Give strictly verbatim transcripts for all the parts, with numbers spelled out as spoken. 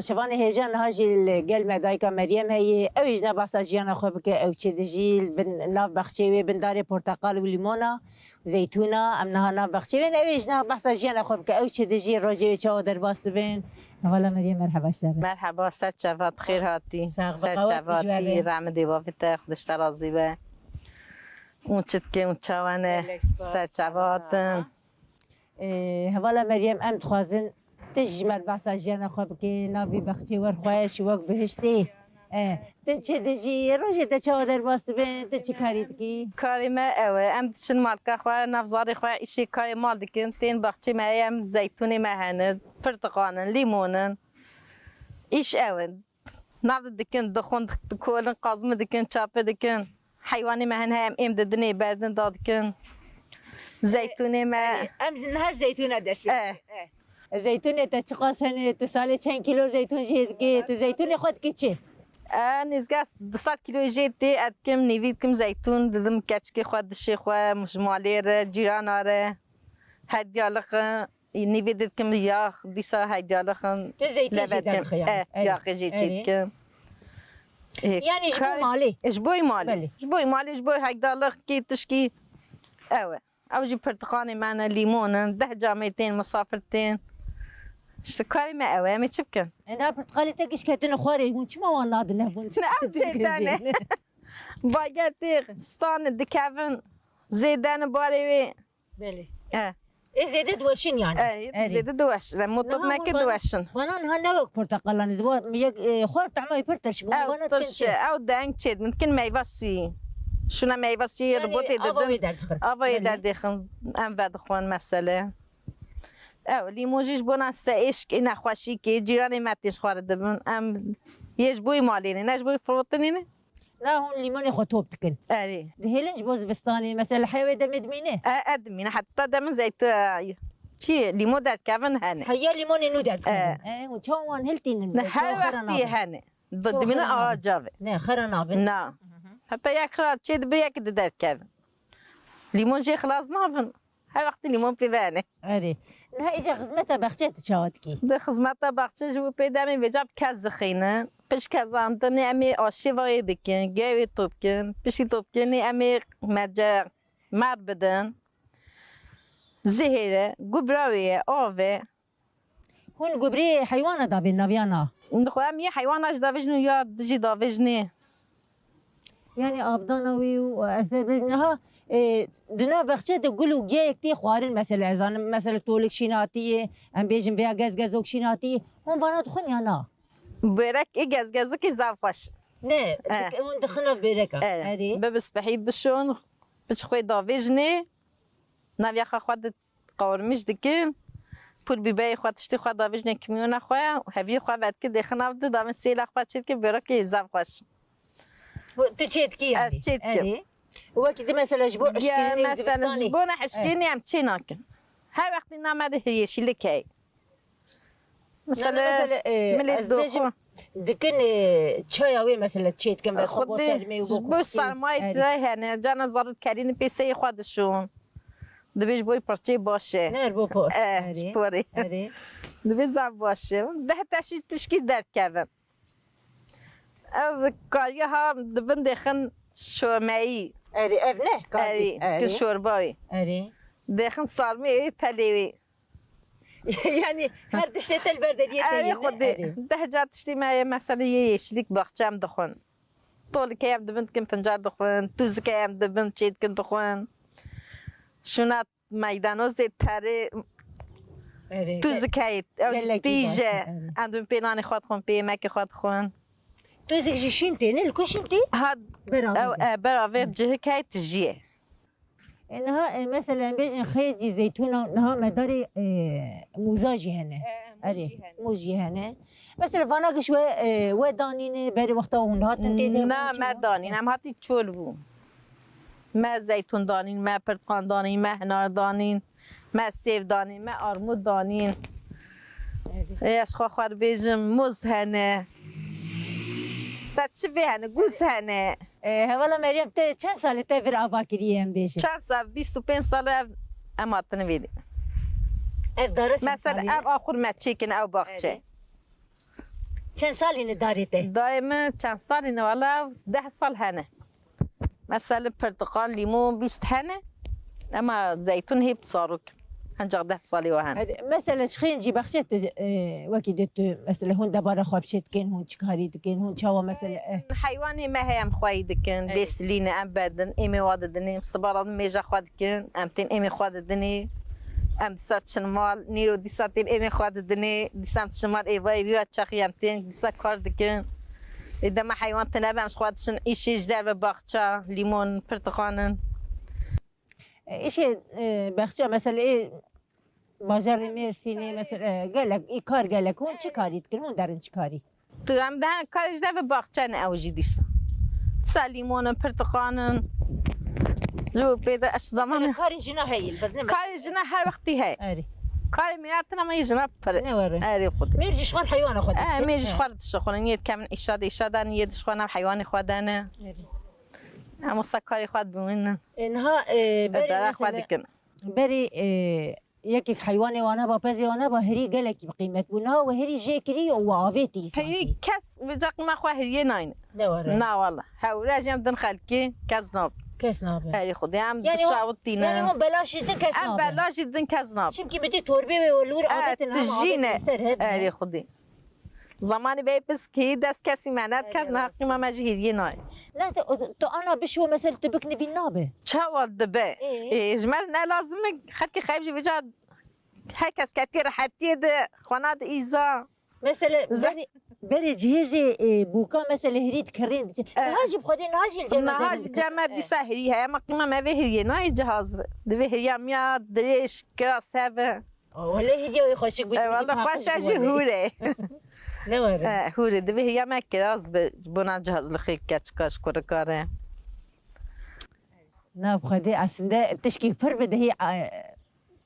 Şivanê hêja niha jî li gel me dayika Meryem heye. Ew ê ji nav behsa jiyana xwe bike, ew çi dijî li bin nav bexçeyê wê, bin darê porteqal û lîmona, zeytûna. Em niha nav bexçeyê wê, ew ê ji nav behsa jiyana xwe bike, ew çi dijî, rojê wê çawa derbas dibin. Hevala Meryem, merheba ji te re. Merheba, ser çava, bi xêr hatî. Sax be, ser qewet çava tî, rehmê dê bavê te, Xwedê ji te razî be. Û çi dike û çawa ne? Gelek spas. Ser çava hatin. Ee, hevala Meryem, em dixwazin tu ji me re behsa jiyana xwe bikî, nav vî bexçê wer xweş, wek bihiştê. Ee, tu çi dijî, rojê te çawa derbas dibe, tu çi karî dikî? Karê me ew e, em diçin malka xwe, nav zarê xwe, îşê karê mal dikin, tên baxçê me heye, em zeytûnê me hene, pirtixan in, lîmon in. Îş ew in. Nav dikin, dixwin, dikolin, qazmi dikin, çape dikin. Heywanê me hin heye, em êm didinê, berdin dadikin. Zeytûnê me. Em niha zeytûna dest pê. Eh. Eh. Zeytûnê te çiqas hene? Tu salê çend kîlo zeytûn jê dikî? Tu zeytûnê xwe dikî çi? E, nêzgeh du sed kîloyê jê tê, ez dikim, nîvî dikim zeytûn, didim keçikê xwe, dişê xwe, ji malê re, cîrana re, hediya lixin. Nîvê dikim yax, dîsa heydiya lixin. Tu zeytûn jê derdixe yani? Eh, erê, yaxê jê çê dikim. Eh, yanî ji bo malê? Ji bo malê. Belê. Ji bo malê, ji bo heydiya lix kê tişkî ew e. Ew jî pirtixanê me ne, lîmon in, deh camê tên, misafir tên. İşte karê me ew e, em ê çi bikin? E, na pirtixalê te giş ketine xwarê, hûn çima wan nadine hûn? Ne, ew zêde ne. Bager tê, stan dikevin, zêde ne barê wê. Belê. E. Ê zêde diweşin yani. E, erê. Zêde diweşin. E, motok neke diweşin. Vana niha ne wek porteqalan e. Diwa-, yek, e, xwar tahmayê pir tirş bû. Ew tirş e, ew deng çêdin. Dikin meyve suyu. Şuna meyve suyu, yani, ribotê ava didin. Wê derdixin. Ava yê derdixin. Em vedixwin mesele. Ew, lîmon jî ji bona se êşkê, nexweşîkê, cîranê me tê ji xwe re dibin. Em yê ji bo malê ne, ne ji bo firotinê ne. Na hûn lîmonê xwe top dikin. Erê. Dihêlin ji bo zivistanê, mesela heya wê demê dimîne? E, e dimîne. Heta demin zeytû, e, çi, lîmo derdikevin hene. Heya lîmonê nû derdikevin. E. E, û çawa wan hiltînin? Ne, her wextî hene. Dimîne awa cavê. Ne, xera nabin. Na. Heta yek xira çê dibe, yek di derdikevin. Lîmon jê xilas nabin. Her wextî lîmon pê ve hene. Erê. Niha îca xizmeta baxçe tu çawa dikî? Di xizmeta baxçe ji bo pê demê vêca bi kez dixînin. Pişt kezandinê em ê aşê vayê bikin, gewê top kin. Piştî top kirinê em ê mece mer bidin. Zihêre, gubra wê ye, av e. Hûn gubrê heywana davên naviya na? Xwe em yê heywana jî davêjin û ya dijî davêjinê. Yani avdana wî û ez ê bêjim niha, e, di nav bexçe de gul û giyayek tê xwarin, mesela ez zanim, mesela tolik şîn hatiyê, em bêjin vêya gezgezok şîn hatiyê. Hûn vana dixwin ya na? Börek ê gezgezokê zaf xweş. Ne, hûn dixin nav böreka. Erê. Bi bispehî bişon, piç xwê davêjinê, naviya xwe xwe di qawirmîş dikin, pûr bîberê xwe, tiştê xwe davêjinê, kimyona xwe, heviyê xwe vedikir, dêxin av di, davên sêla xwe çêdikir, börekê zaf xweş. Tu çêdikî yani? Ez çêdikim. Erê. Wekî di mesela ji bo hişkirinê û zivistanê. Ji bo ne hişkirinê em çê nakin. Her wextî na me de yeşillik heye. Mesela, e, milê ez dibêjim, dikin, e, çaya wê mesela çê dikin ve xwe bo sermê û bo sermayê tu hene, cana zarû kerînî pê seyê xwe dişon. Dibê ji bo pirçê baş e. Ne bo por. E, ji porê. Erê. Dibê zaf baş e. Deh teşî tişkî derdikevin. Ev kariya ha dibin dêxin şomeyî. Erê, ev ne? Erê, dikin şorba wê. Erê. Dêxin sarmê wê, pelê wê. Yani her tiştê te li ber deriyê te yî, ne? Erê, xwedê. Deh ca tiştê me ye, mesela yê yeşillik baxçe em dixwin. Tolikê em dibin dikin pincar dixwin, tûzikê em dibin çê dikin dixwin. Şuna meydanozê terê, tûzikê, ew jî tîj e. Em dibin pê nanê xwe dixwin, pê yemekê xwe dixwin. Tûzik jî şîn tê, ne? Li ku şîn tê? Ha, beravê cihikê tijî ye. E, niha, e, mesela, em bêjin xêcî, zeytûna, niha medarê, e, mûza jî hene. E, e, mûz jî hene. Mûz jî hene. Mesela, vana giş we, e, we danîne, berê wexta hûn hatin tê de? Na, me danîn, em hatî çol bû. Me zeytûn danîn, me pirtqan danîn, me hinar danîn, me sêv danîn, me armûd danîn. Ê, ez xwe xwe dibêjim, mûz hene. Te çi vê hene? Gûz hene. E, hevala Meryem, te çend salê te vir ava kiriye em bêjin? Çend sal, bîst û pênc sal ev em hatine vê dê. Ev dara çend salî ye? Mesela ev axur me çêkin, ev baxçe. Erê. Çend salî ne darê te? Darê min çend salî ne, wala deh sal hene. Mesela pirtiqal, lîmon bîst hene. Ema zeytûn hê bi zarok. Encax deh salî wa hene. Mesela ji xêncî baxçe tu, e, wekî de tu, mesela hûn debara xwe bi çê dikin, hûn çi karî dikin, hûn çawa mesela, e? Heywanê me heye em xweyî dikin, Evet. bêsilî ne, em bedin, êmê wa didinê, em siba radin mêja xwe dikin, em tên êmê xwe didinê, em dîsa çin mal, nîro dîsa tên êmê xwe didinê, dîsa em diçin mal êvayê wî ya çaxî em tên, dîsa kar dikin. Ê dema heywan tine be, em ji xwe diçin îşê ji derve baxça, lîmon, pirtixan in. Îşê, e, baxça, mesela ê bajarê Mêrsînê, mesela, e, gelek, î kar gelek, hûn çi karî dikin, hûn derin çi karî? Tu em de karê ji derve baxçe ne ew jî dîsa. Dîsa lîmon in, pirtiqan in. Ji pê de eş zaman. Mesela karê jina heye, li vir ne? Karê jina her wextî heye. Erê. Karê mîna tine me jina pir. Ne were? Erê xwe. Mêr jî ji xwe heywana xwe Eh, dike. Mêr jî ji xwe dişixulin. Yê dikemin îşa de, îşa de, yê di ji xwe nav heywanê xwe de ne. Erê. Em wisa karê xwe dibînin. E, niha, e, berê Edara xwe mesela, dikin. berê, e, Yekek heywanê wana ba, pezê wana ba, hirî gelekî bi qîmet bû. Niha we hirî jê kirî û we avêtî îsantî. Heyî kes vêca qîma xwe hiriyê nayne. Ne were. Na wala. Hewre jî em din xelkê kes nab. Kes nabe. Erê Xwedê em Yani o, dişawitîne. yani o belaşî din kes Em nabe. belaşî din kes nab. Çimkî bi dî torbê wê û li wir E, avêtin tu hema jî avêtin ne. ser hev. Erê Xwedê. Zamanê bê piskî dest kesî me nedikir, Erê, niha rast. qîma me jî hêriyê nayê. Ne, tu, tu ana bişo, mesela, tu bik nivîn nabe. Çawa dibe? Ê? Ê, ji me ne lazim e, xelkê xeyb jî vêca her kes ketiye rehetiyê de, xwana de îza. Mesela, Ze- berê, berê cihêzê, ê, bûka, mesela, hirî dikirin. E. Niha jî bi Xwedê, niha jî li cem me Niha derin jî dikirin. cem me E. dîsa hirî heye, ma qîma me vê hiriyê nayê cihaz re. Divê hiriya miya dirêj, kiras hebe. Wele hîdiya wê xweşik bû, E, wele xweş e jî hûr e. Ne were? E, hûr e. Divê hîya me kiraz be, bona cihazlixê keçika ji kurika re. Na bi Xwedê aslinde tişkî pir bi dehî, e,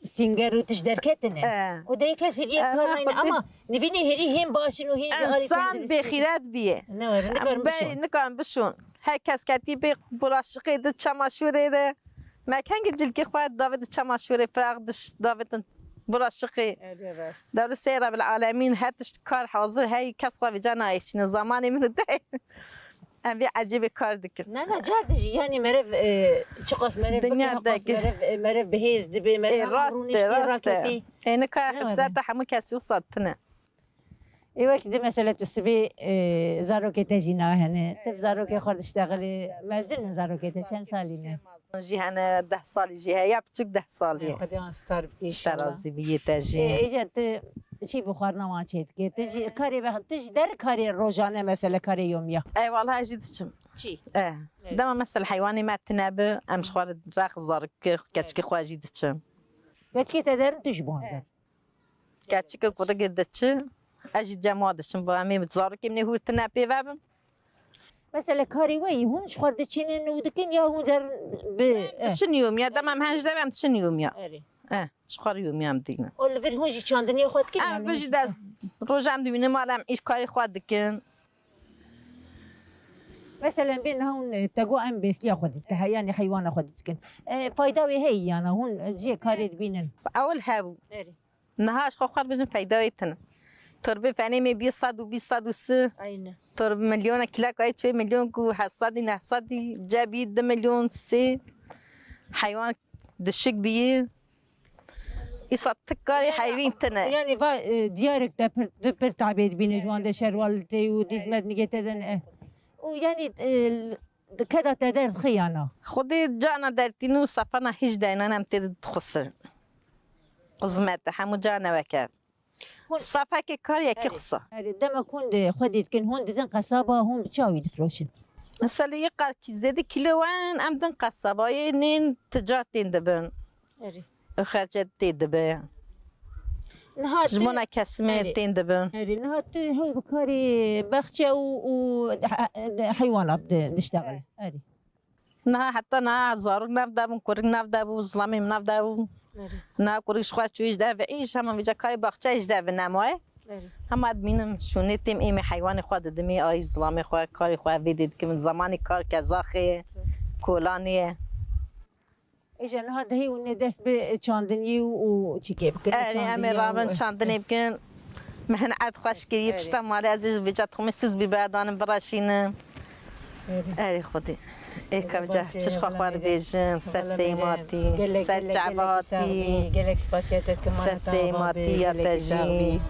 sînger û tişt derketine. E. Û dehî kes hîdiyê E, kar na nayne Xwedê. Ama nivînê hêrî hêm baş in û hêm jî alî Însan kar in. bêxîret bîye. Ne were, nikarin Em bişon. berî nikan bişon. Her kes ketî bê bulaşıqê di çamaşûrê re. Me kengî cilkê xwe davêtin çamaşûrê, firaq diş davêtin bulaşıqê. Erê rast. Dewle sê Rebil Alemîn her tişt kar hazir hey, kes xwe vêca nayêşîne. Zamanê min de em vê ecêbê kar dikin. Na, na, car dijî, yani merev, e, çiqas merev Dinya bikin, qas dek. merev, e, merev bi hêz dibe, merev Ê, hem rast e, rûniştî rast e. raketî. Ê, nika Ne were? hesreta hemû kesî wisa tune. Ê wekî di mesela tu sibê, e, zarokê te jî nahene. Tu bi zarokê xwe diştexilî, mezin in zarokê te, çend salî ne? Jî hene deh salî jî heye, ya piçûk deh salî ye. Xwedê wan star bike Ji te inşallah. razî bî yê te jî. Ê, êca tu çî bi xwarina wan çê dike? Tu jî karê ve, tu jî der karê rojane mesela karê yomiya? Ey wala ez jî diçim. Çî? E. Evet. Dema mesela heywanê me tine bi, em ji xwe re rex zarokê keçikê xwe jî diçim. Keçikê te derin tu ji bo hende. Keçikê kurikê diçi, ez jî cem wa diçim, bo em ê zarokê min ê hûr tine pê vebim. Mesela karê we yî, hûn ji xwe diçînin û dikin ya hûn der bi, eh. Diçin yûm ya, dema em hen ji dev em diçin yûm ya. Erê. Eh, ji xwe re yûm ya em dînin. O li vir hûn jî çandiniyê xwe dikin Eh, yani vir hûn jî jî dest, roja em dibînin mal em îş karê xwe dikin. Mesela bê niha hûn, e, te got em bêsliya xwe dikin, he, yani heywana xwe dikin. E, fayda wê heye yana hûn, e, jê karê dibînin. Ewil hebû. Erê. Niha ji xwe xwe dibêjin feyda wê tune. Torbê fenê me bî sed û bîst, sed û sî. Aynen. Torbe milyona kilak ay çê milyon ku heft sedî, neh sedî, cebî du milyon sê. Heywan düşük bî. Îsa tu karê heyvîn tune. Yani va, e, diyarek de pir, pir tabê dibîne ji wan de şerwal tê û dîzmet nigê te de ne. Û yani, e, Di keda te der dixiyana. Xwedê cana dertîn û sefana hîç deynan em tê dixusirin. Xizmete hemû cana weke. Hûn Safekê kar yekî Erê, xusa. erê, demek hûn di xwedî dikin, hûn didin qesaba, hûn bi çawî difroşin? Mesela yê qar ki zêde kîlo wen, em din qesaba, yê nên ticar tên dibin. Erê. Xercet tê dibe. Niha Ji tu bona kesimê Erê. tên dibin. Erê, niha tu hew bi karê baxçe û, û he-, he-, heywana di-, diştexile. Erê. Niha heta niha zarok nav de bûn, kurik nav de bû, zilamê min nav de bû. Erê. Niha kurik ji xwe çûyî ji dev îş, hema vêca karê baxçe ji dev nemaye. Erê. Hema dibînim şûnê têm êmê heywanê xwe didimê, ay zilamê xwe, karê xwe vê dê dikim. Zamanê kar kezaxê, kolanê ye. Îja niha dihê hûn ê dest bi çandinî û, û çîkê bikin, bi Erê, em ê çandinî û rabin çandinê bikin. Me hin erd xweş kiriye, pişta malê ez ê ji vêca toxumê sûz bîber danim, bireşînim. Erê Xwedê. Ê kevce, çi ji xwe xwe bêjim, ser seymatî, ser çavatî, ser seymatî ya te jî.